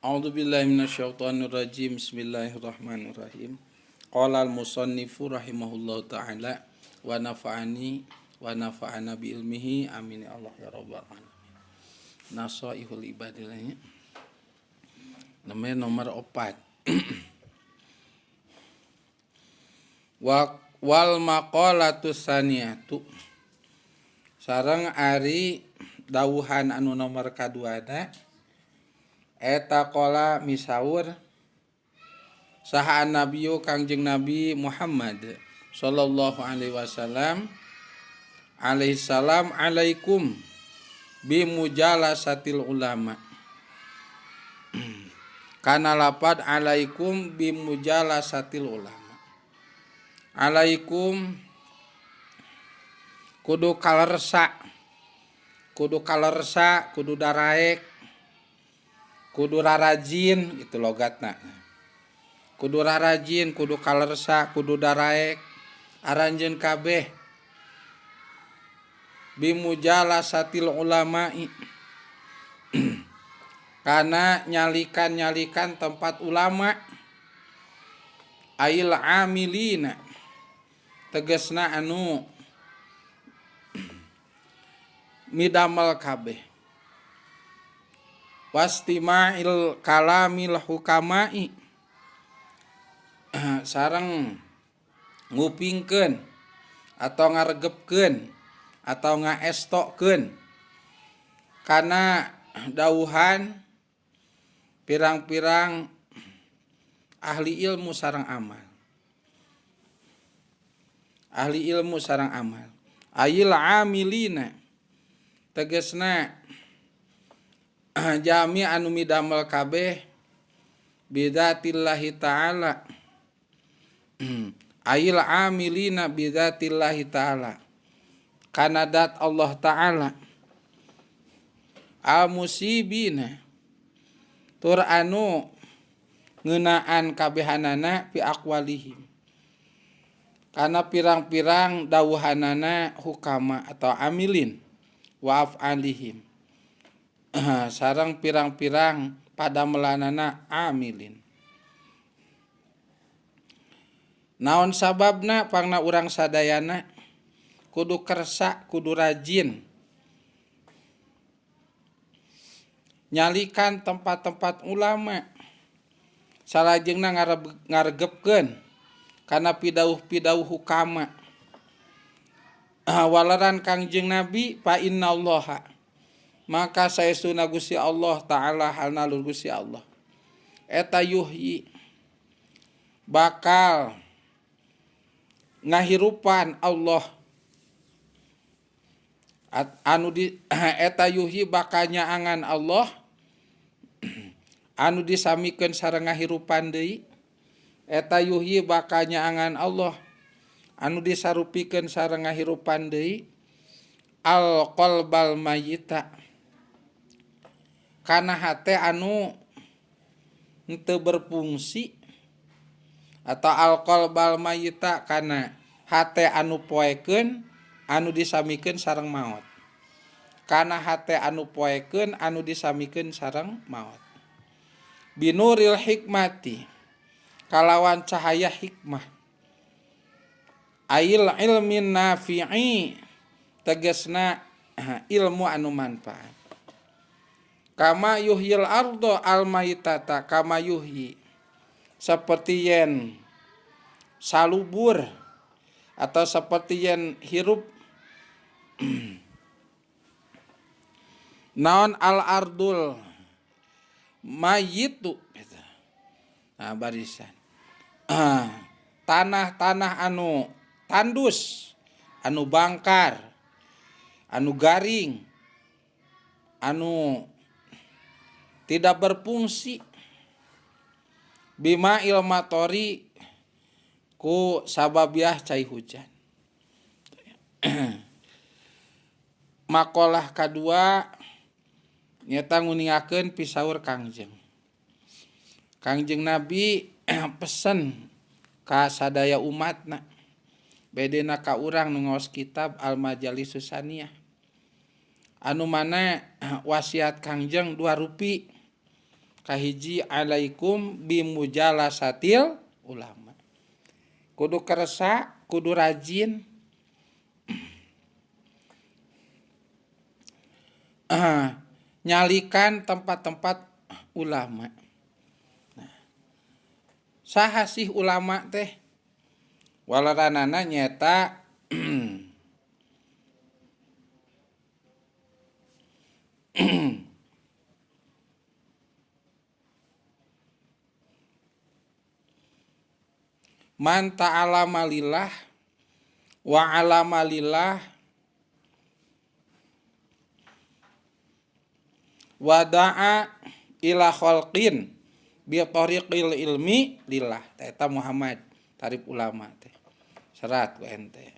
A'udzubillahi minasyaitonirrajim. Bismillahirrahmanirrahim. Qala al-musannifu rahimahullahu taala wa nafa'ani wa nafa'ana bi ilmihi amin ya Allah ya rabbal alamin. Nasaihul ibadilahnya. Namanya nomor 4. Wal maqalatu saniyatu. Sareng ari dawuhan anu nomor kaduana eta qala misaur saha nabiyu Kangjeng Nabi Muhammad sallallahu alaihi wasallam alaihi salam alaikum bi mujalasatil ulama. Kana lapad alaikum bi mujalasatil ulama. Alaikum kudu kalersa, kudu kalersa, kudu daraek, kudu rarajin itu logatna. Kudu rarajin, kudu kalersa, kudu daraek, aranjeun kabeh bimujalasatil ulama'i. Kana nyalikan-nyalikan tempat ulama ail amilina tegasna anu midamel kabeh wastima'il kalamil hukama'i sareng ngupingkeun atau ngaregepkeun atau ngaestokkeun kana dawuhan pirang-pirang ahli ilmu sareng amal. Ahli ilmu sareng amal. Ayil amilina tegasna jami anu midamel kabeh bidzatillahi ta'ala. Ayil amilina bidzatillahi ta'ala. Kana dat Allah ta'ala. Al musibina tur anu ngeunaan kabehanana fi aqwalihim. Kana pirang-pirang dawuhanana hukama atau amilin wa af'alihim. Sareng pirang-pirang padamelanana amilin. Naon sababna pangna urang sadayana kudu kersa, kudu rajin nyalikan tempat-tempat ulama salajengna ngaregepkeun kana pidauh-pidauh hukama. Walaran Kangjeng Nabi fa innallaha maka saestuna Gusti Allah taala halna lur Gusti Allah eta yuhyi bakal ngahirupan Allah anu di eta yuhyi bakal nyaangan Allah anu disamikeun sareng ngahirupan deui eta yuhyi bakal nyaangan Allah anu disarupikeun sareng ngahirupan deui al qalbal mayyita kana hate anu henteu berfungsi atau al qalbal mayyita kana hate anu poekeun anu disamikeun sareng maot kana hate anu poekeun anu disamikeun sareng maot binuril hikmati kalawan cahaya hikmah ail ilmin nafi'i tegasna ilmu anu manfaat kama yuhyil ardo al maitata kama yuhyi seperti yen salubur atau seperti yen hirup naon al ardul mayitu. Nah barisan tanah-tanah anu tandus, anu bangkar, anu garing, anu tidak berfungsi bima ilmatori ku sababiah cai hujan. Makalah kadua nyata nguningakeun pisaur Kangjeng. Kangjeng Nabi pesen ka sadaya umatna bedena ka urang nu ngaos kitab Al Majalisus Saniyah anu mana wasiat Kangjeng dua rupi. Kahiji alaikum bimujalasatil ulama. Kudu kersa, kudu rajin. Nyalikan tempat-tempat ulama. Nah, saha sih ulama teh? Walaranana nyata man ta'alama lillah wa 'alama lillah wa da'a ila khalqin bi tariqil ilmi lillah. Eta Muhammad tarif ulama teh. Serat ku ente.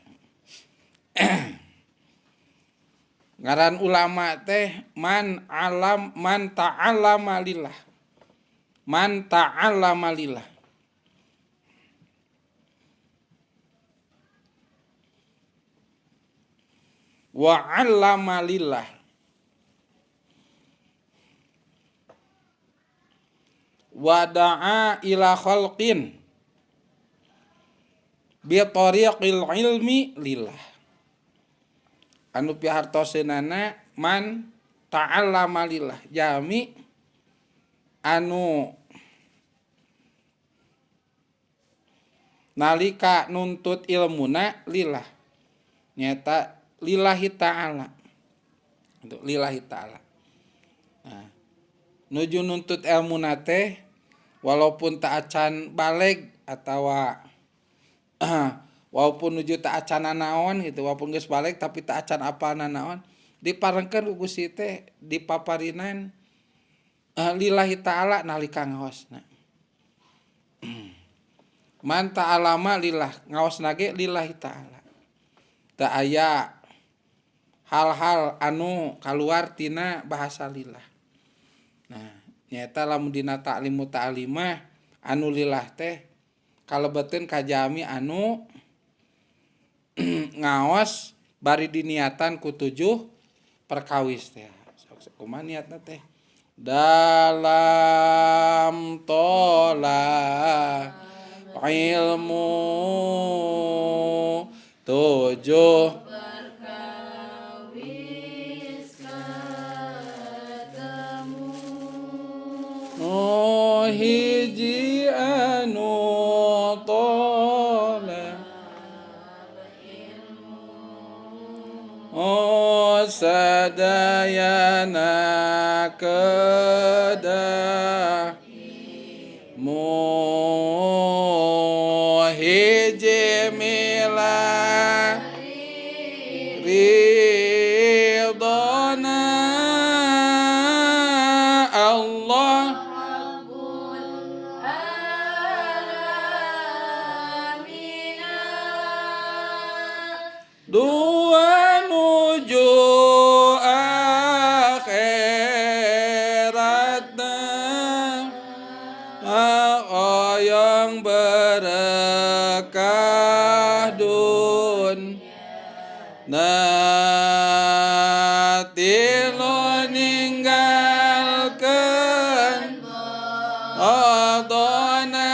Ngaran ulama teh man alam man ta'allama lillah. Man ta'allama lillah. Wa 'allama lillah. Wa da'a ila khalqin bi tariqil ilmi lillah. Anu pihartoseunana man ta'allama lillah, jami anu nalika nuntut ilmuna lillah, nyata lillahi ta'ala. Untuk lillahi ta'ala. Nah, nuju nuntut ilmuna teh walaupun tak acan baleg atawa walaupun nuju tak acan nanaon gitu, walaupun geus balik tapi tak acan apa nanaon, diparengkeun ku Gusti teh dipaparinan lillahi ta'ala nalika ngaosna. Man ta'alama lillah, ngaosna ge lillahi ta'ala. Teu aya hal-hal anu kaluar tina bahasa lillah. Nah, nyaeta lamun dina ta'limu ta'alimah anu lillah teh kalebeteun ka jami anu ngaos bari diniatan ku 7 perkawis teh. Sok kumaha niatna teh? Dalam tolak ilmu 7 perkawis ketemu. Oh hiji anu tolak oh sadayana kedah muhiji mila ridona Allah Rabbul Alamin. Dua nuju akhiratna oyong berkah dun na tilu ninggalkeun odona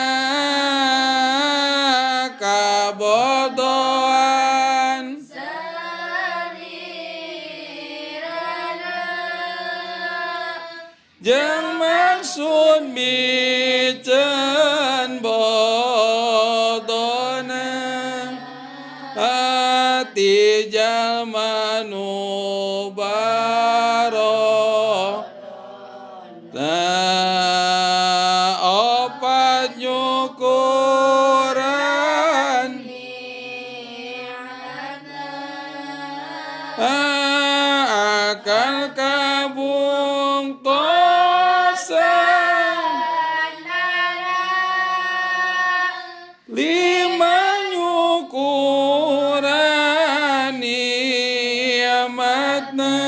kabodohan Salirana jeung maksud miceun bodona ati jalma nu baro ta opat nyukuran ni'atna akal kabung tosan lima nyukuran niamatna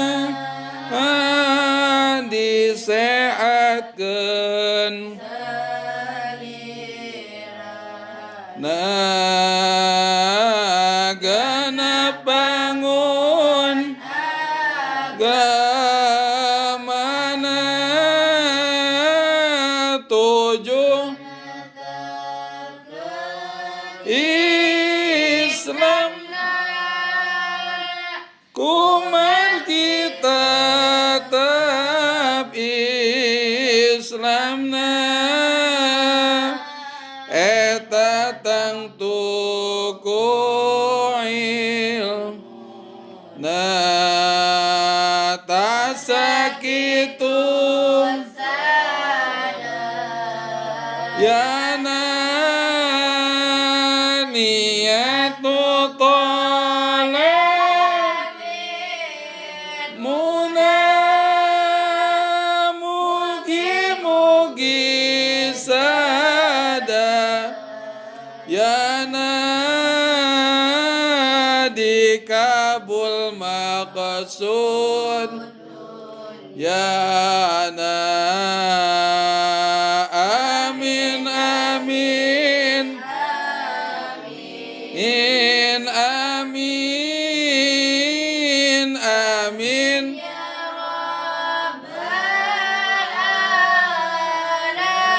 disehatkeun na genep bangun gamana tujuh Islam kumargi tetep Islamna eta tangtu ku ilmuna tasakitu ya niatu tolak muna mugi-mugi sada ya dikabul maqsud ya amin amin amin amin amin ya rabbal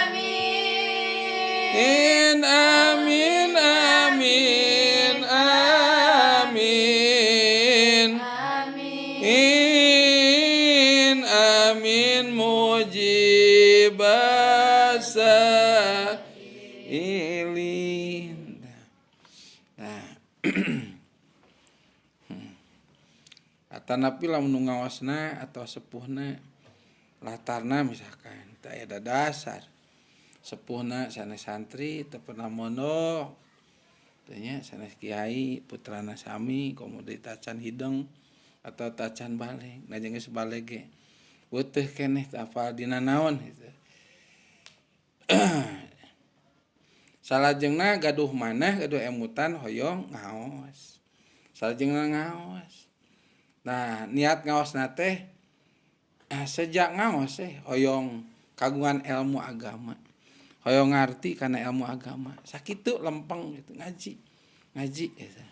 alamin amin amin amin amin amin mujibasa ilin. Nah, atanapi lamun nu ngaosna atau sepuhna latarna misalkan teu aya dasar sepuhna sanes santri teu pernah mondok teh nya sanes kiai putrana sami komo deui tacan hideng atau tacan baleg nah jeung geus baleg ge weuteeh keneh teu apal dina naon gitu. Salajengna gaduh manah gaduh emutan hoyong ngaos salajengna ngaos. Nah niat ngaosna teh sejak ngaos teh hoyong kagungan ilmu agama hoyong ngarti kana ilmu agama sakitu lempeng gitu ngaji ngaji gitu.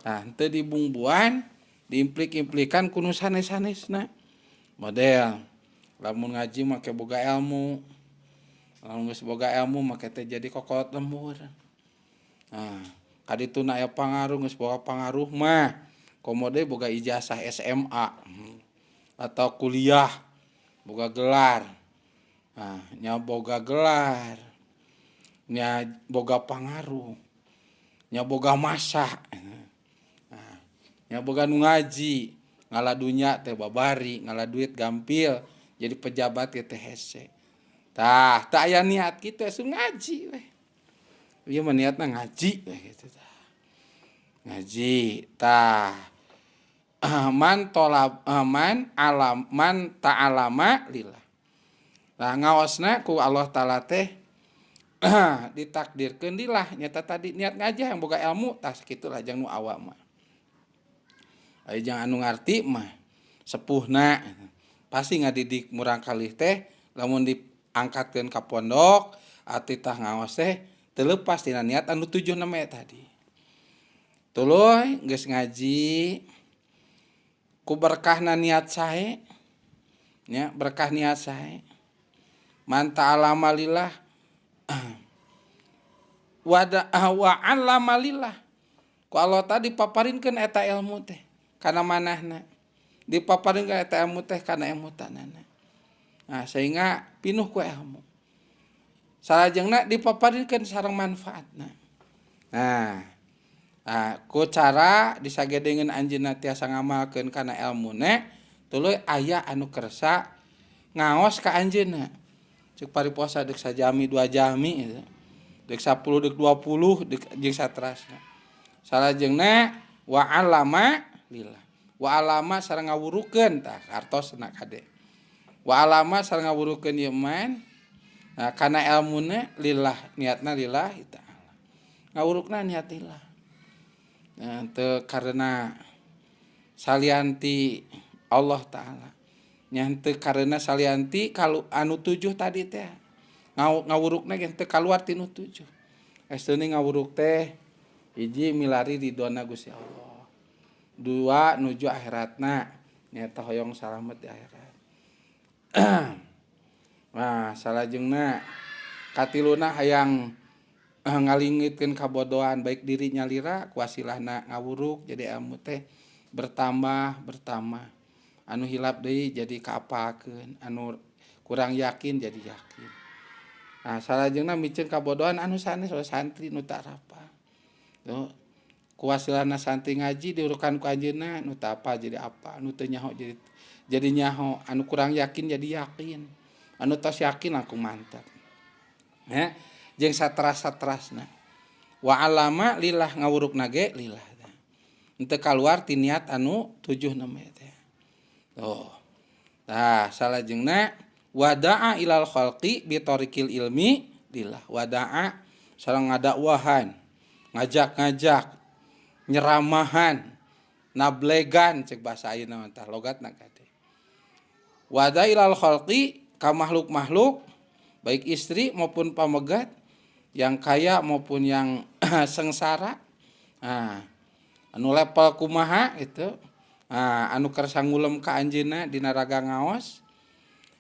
Nah teu dibungbuan diimplik-implikan ku nu sanes-sanesna model lamun ngaji make boga ilmu lamun geus boga ilmu make teh jadi kokolot lembur. Nah kadituna aya pangaruh geus boga pangaruh mah komo deui boga ijazah SMA atau kuliah boga gelar. Nah nya boga gelar nya boga pangaruh nya boga masa. Nah nya boga nu ngaji ngala dunya teh babari ngala duit gampil jadi pejabat teh hese. Tah teu aya niat kitu asup ngaji weh. Ieu mah niatna ngaji weh kitu tah. Ngaji tah man tolab man alam man ta'alama lillah. Nah ngaosna ku Allah Taala teh ditakdirkeun lillah nyata tadi niat ngaji yang boga ilmu tah sakitu lah jang nu awam mah. Aya jang anu ngarti mah sepuhna pasti ngadidik murangkalih teh lamun diangkatkeun ka pondok ati tah ngaos teh teu leupas tina niat anu tujuh neme tadi. Tuluy geus ngaji ku berkahna niat sae nya berkah niat sae man ta'alama lillah wa 'allama lillah ku Allah tadi paparinkeun eta ilmu teh kana manahna dipaparinkeun eta ilmu teh kana emutanana. Nah sehingga pinuh ku ilmu salajengna dipaparinkeun sareng manfaatna. Nah ku cara disagedengeun anjeunna tiasa ngamalkeun kana elmuna tuluy aya anu kersa ngaos ka anjeunna ceuk pariposa deuk sajami dua jami gitu. Deuk 10 deuk 20 deuk jeung saterasna salajengna wa alama lillah wa alama sareng ngawurukeun tah artosna kade wa alama sareng ngawurukeun ieu man nah kana elmuna lillah niatna lillahi ta'ala ngawurukna niat lillah. Nah, teu karena salianti Allah Ta'ala nya teu karena salianti kalau anu tujuh tadi teh ngawurukna ge teu kaluar ti nu tujuh. Esteuning ngawuruk teh hiji milari ridona Gusti Allah, dua nuju akhiratna nyaeta hoyong salamet di akhirat. Nah, salajengna katiluna hayang ngalingitkeun kabodohan baik diri nyalira kuasilahna ngawuruk jadi ilmu teh bertambah bertambah anu hilap deui jadi kaapalkeun anu kurang yakin jadi yakin. Nah, salajengna miceun kabodohan anu sanes santri nu tak rapal. Tuh kuasilahna santri ngaji diurukan ku anjeunna nu teu apal jadi apal, nu teu nyaho jadi nyaho, anu kurang yakin jadi yakin. Anu tos yakin langkung mantap. Ya, jeung satras-satrasna. Wa alama lillah ngawurukna ge lillah. Henteu kaluar ti niat anu tujuh namanya teh. Tuh. Tah, salajengna wada'a ilal khalqi bi tariqil ilmi lillah. Wada'a sareng ngadakwahan, ngajak-ngajak, nyeramahan, nablegan cek bahasa ayeuna mah tah logatna kade. Wada'a ilal khalqi ka makhluk-makhluk baik istri maupun pamegat, yang kaya maupun yang sengsara. Nah, anu level kumaha itu. Nah, anu kersa ngulem ka anjeunna dina raga ngaos,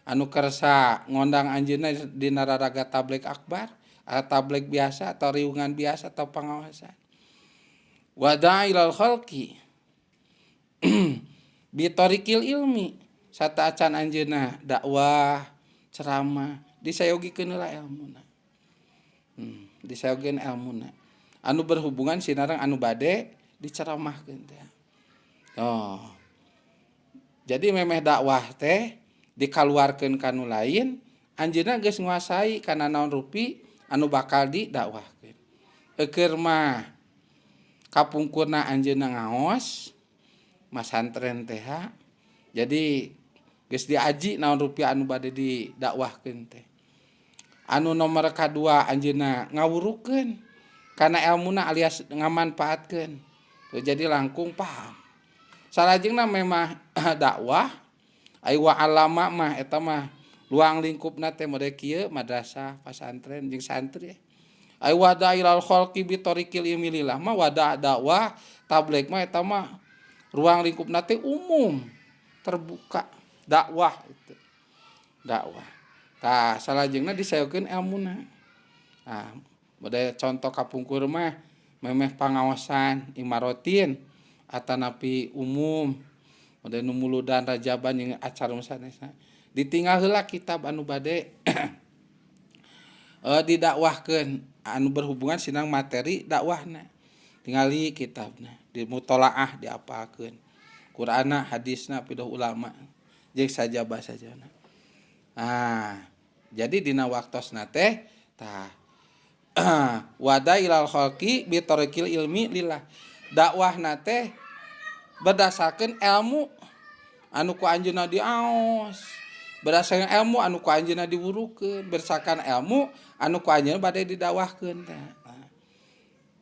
anu kersa ngondang anjeunna dina raraga tabligh akbar, atau tabligh biasa atau riungan biasa atau pangaosan. Wada'a ilal khalqi bi tariqil ilmi sateuacan anjeunna dakwah ceramah disayogikeun heula elmuna. Disayogikeun elmuna anu berhubungan sinareng anu bade diceramahkeun teh. Oh. Jadi memeh dakwah teh dikaluarkeun ka nu lain, anjeunna geus nguasai kana naon rupi anu bakal didakwahkeun. Eukeur mah kapungkurna anjeunna ngaos masantren teh. Jadi geus diaji naon rupi anu bade didakwahkeun teh. Anu nomor kadua anjeunna ngawurukeun kana elmuna alias ngamanfaatkeun. Tuh, jadi langkung paham. Salajengna memang dakwah ai wa alama mah eta mah luang lingkupna teh mode kieu madrasah, pasantren jeung santri. Ai wada ilal khalqi bi tariqil ilmi lillah mah wada dakwah tabligh mah eta mah ruang lingkupna teh umum, terbuka dakwah itu. Dakwah. Tah salajengna disayokeun elmuna. Nah, model contoh kapungkur mah memeh pangaosan imarotin atanapi umum model nu muludan rajaban jeung acara sanesna ditinggal heula kitab anu bade didakwahkeun anu berhubungan sinang materi dakwahna tingali kitabna di mutolaah diapalkeun Qur'anna hadisna piduh ulama jeung sajabah sajabana. Nah, jadi dina waktosna teh tah wada ilal khalqi bi tariqil ilmi lillah. Dakwahna teh berdasarkan ilmu anu ku anjeunna diaos, berdasarkan ilmu anu ku anjeunna diwurukeun, berdasarkan ilmu anu ku anjeunna bade didakwahkeun teh. Nah,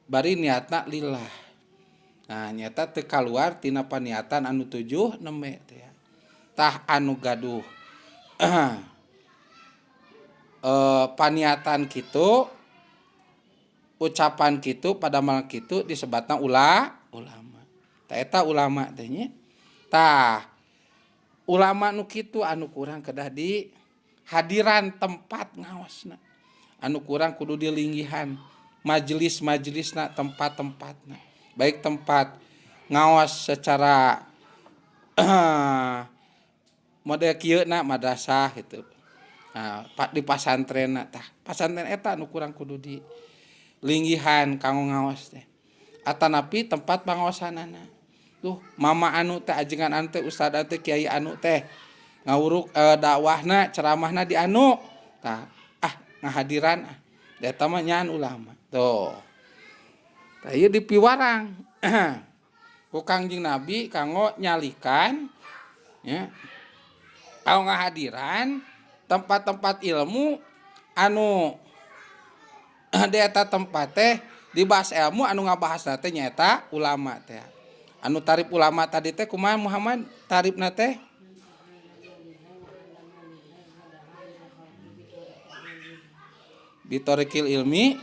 bari niatna lillah. Nah, nyata teu kaluar tina paniatan anu tujuh nembe teh. Tah anu gaduh paniatan kitu, ucapan kitu pada malam kitu disebatna ulama. Tah eta ulama teh nya. Tah ulama nu kitu anu kurang kedah di hadiran tempat ngaosna. Anu kurang kudu dilinggihan majelis-majelisna, tempat-tempatna. Baik tempat ngaos secara model kieu na madrasah gitu. Nah, di pasantrenna tah. Pasantren eta anu kurang kudu di linggihan kanggo ngaos teh. Atanapi tempat pangaosanana. Tuh mama anu teh ajengan anu teh ustad anu teh kiai anu teh ngawuruk dakwahna ceramahna di anu tah ngahadiran eta mah nyaan ulama. Tuh. Tah ieu dipiwarang ku Kangjeng Nabi kanggo nyalikan ya. Kanggo ngahadiran tempat-tempat ilmu anu di eta tempat teh dibahas ilmu anu ngabahasna teh nyaeta ulama teh. Anu tarif ulama tadi teh kumaha Muhammad tarifna teh? Bitorikil ilmi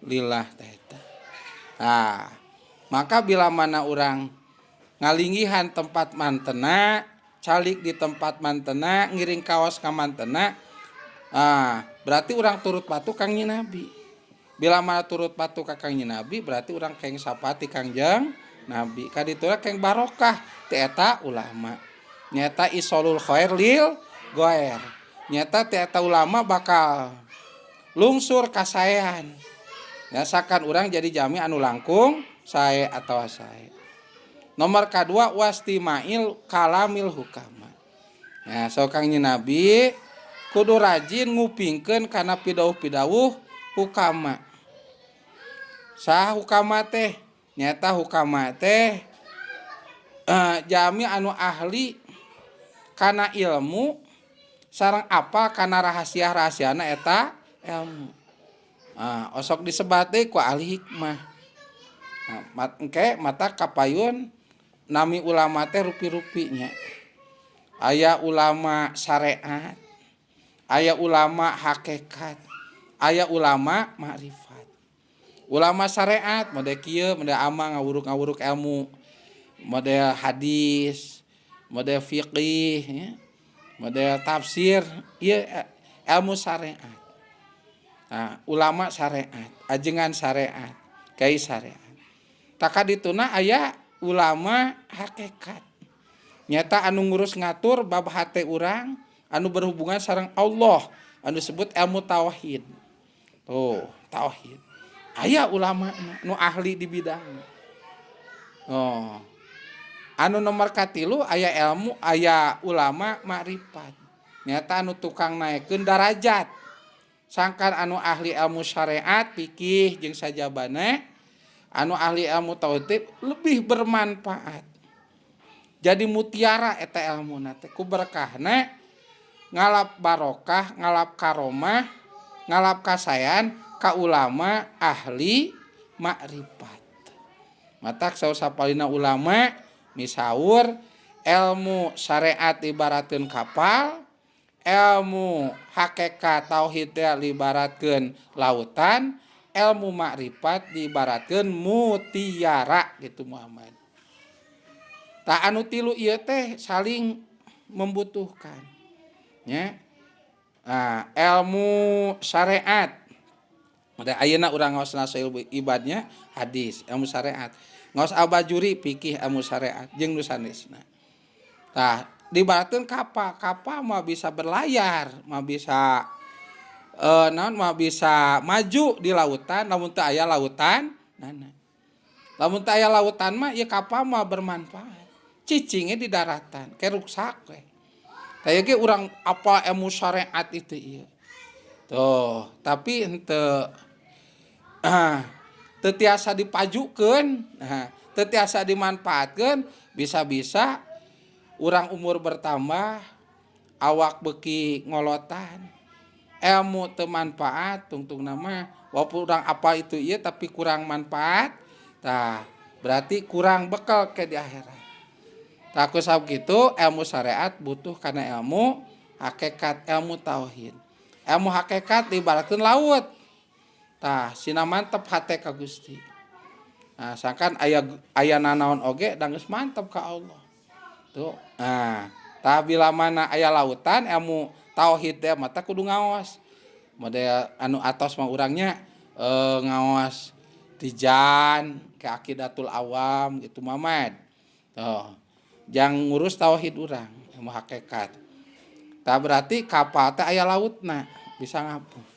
lillah teh eta. Nah, maka bila mana urang ngalinggihan tempat mantena, calik di tempat mantena, ngiring kaos ka mantena, Ah, berarti urang turut patuh Kangjeng Nabi. Bila mana turut patuh ka Kangjeng Nabi berarti urang keng sapati Kangjeng Nabi. Kadituna keng barokah ti eta ulama. Nyata isolul khair lil goer. Nyata ti eta ulama bakal lungsur kasaean. Nyasakan urang jadi jami anu langkung sae atawa sae. Nomor kadua wastimail kalamil hukama. Nah, so Kangjeng Nabi kudu rajin ngupingkeun kana pidawuh-pidawuh hukama. Saha hukama teh? Nyata hukama teh jami anu ahli kana ilmu sareng apa kana rahasia-rahasiana eta ilmu. Osok disebat deui ku ahli hikmah. Nah, engke mata kapayun nami ulama teh rupi-rupinya. Aya ulama syariat, aya ulama hakikat, aya ulama makrifat. Ulama syariat model kieu, model ama ngawuruk-ngawuruk ilmu, model hadis, model fiqih, ya, model tafsir, ieu ilmu syariat. Nah, ulama syariat, ajengan syariat, kiai syariat. Tah dituna aya ulama hakikat. Nyata anu ngurus ngatur bab hate urang anu berhubungan sareng Allah, anu disebut ilmu tauhid. Tuh, tauhid. Aya ulama nu ahli di bidangna. Oh. Anu nomor katilu aya ilmu, aya ulama makrifat. Nyata anu tukang naekkeun darajat. Sangkan anu ahli ilmu syariat, fikih jeung sajabana, anu ahli ilmu tauhid lebih bermanfaat. Jadi mutiara eta ilmuna teh ku berkahna ngalap barokah, ngalap karomah, ngalap kasayan ka ulama ahli makrifat. Matak saur sapalina ulama misaur ilmu syariat ibaratkeun kapal, ilmu hakikat tauhid teh ibaratkeun lautan, ilmu makrifat diibaratkeun mutiara gitu Muhammad. Tah anu tilu ieu teh saling membutuhkan. Nya. Nah, ilmu syariat. Ada ayeuna urang ngaos nasail ibadnya hadis, ilmu syariat. Ngaos abajuri fikih ilmu syariat jeung nu sanesna. Tah dibaratkeun kapal, kapal mah bisa berlayar, mah bisa naon mah bisa maju di lautan lamun teu aya lautan nana. Lamun teu aya lautan mah ieu kapal mah bermanfaat. Cicingnya di daratan, kayak ruksak we. Tah ieu ge urang apa ilmu syariat itu ieu. Tuh, tapi henteu teu tiasa dipajukeun, nah, teu tiasa dimanfaatkeun, bisa-bisa urang umur bertambah, awak beuki ngolotan, ilmu teu manfaat, tungtung nama walaupun urang apa itu ieu tapi kurang manfaat, tah berarti kurang bekal ke di akhirat. Tah ku sabab kitu ilmu syariat butuh kana ilmu hakikat, ilmu tauhid. Ilmu hakikat diibaratkeun laut. Tah sina mantep hate ka Gusti. Nah, sangkan aya nanaon oge da geus mantep ka Allah. Tuh. Nah, tah bila mana aya lautan ilmu tauhid teh mata kudu ngaos. Model anu atos mah urangnya ngaos tijan ke akidatul awam gitu Muhammad. Tuh. Jang ngurus tauhid urang ilmu hakikat. Tah berarti kapal teh aya lautna bisa ngapung.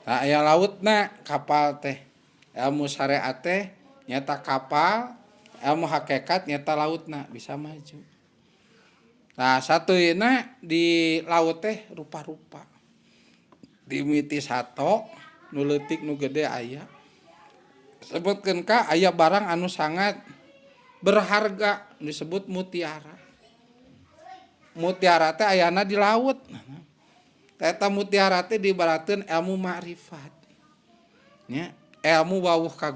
Tah aya lautna kapal teh. Ilmu syariat teh nyata kapal, ilmu hakikat nyata lautna bisa maju. Nah, satuyna di laut teh rupa-rupa. Dimiti sato nu leutik nu gede aya. Sebutkeun ka aya barang anu sangat berharga disebut mutiara. Mutiara teh ayana di laut. Eta mutiara teh diibaratkeun ilmu ma'rifat. Nya, ilmu wawuh ka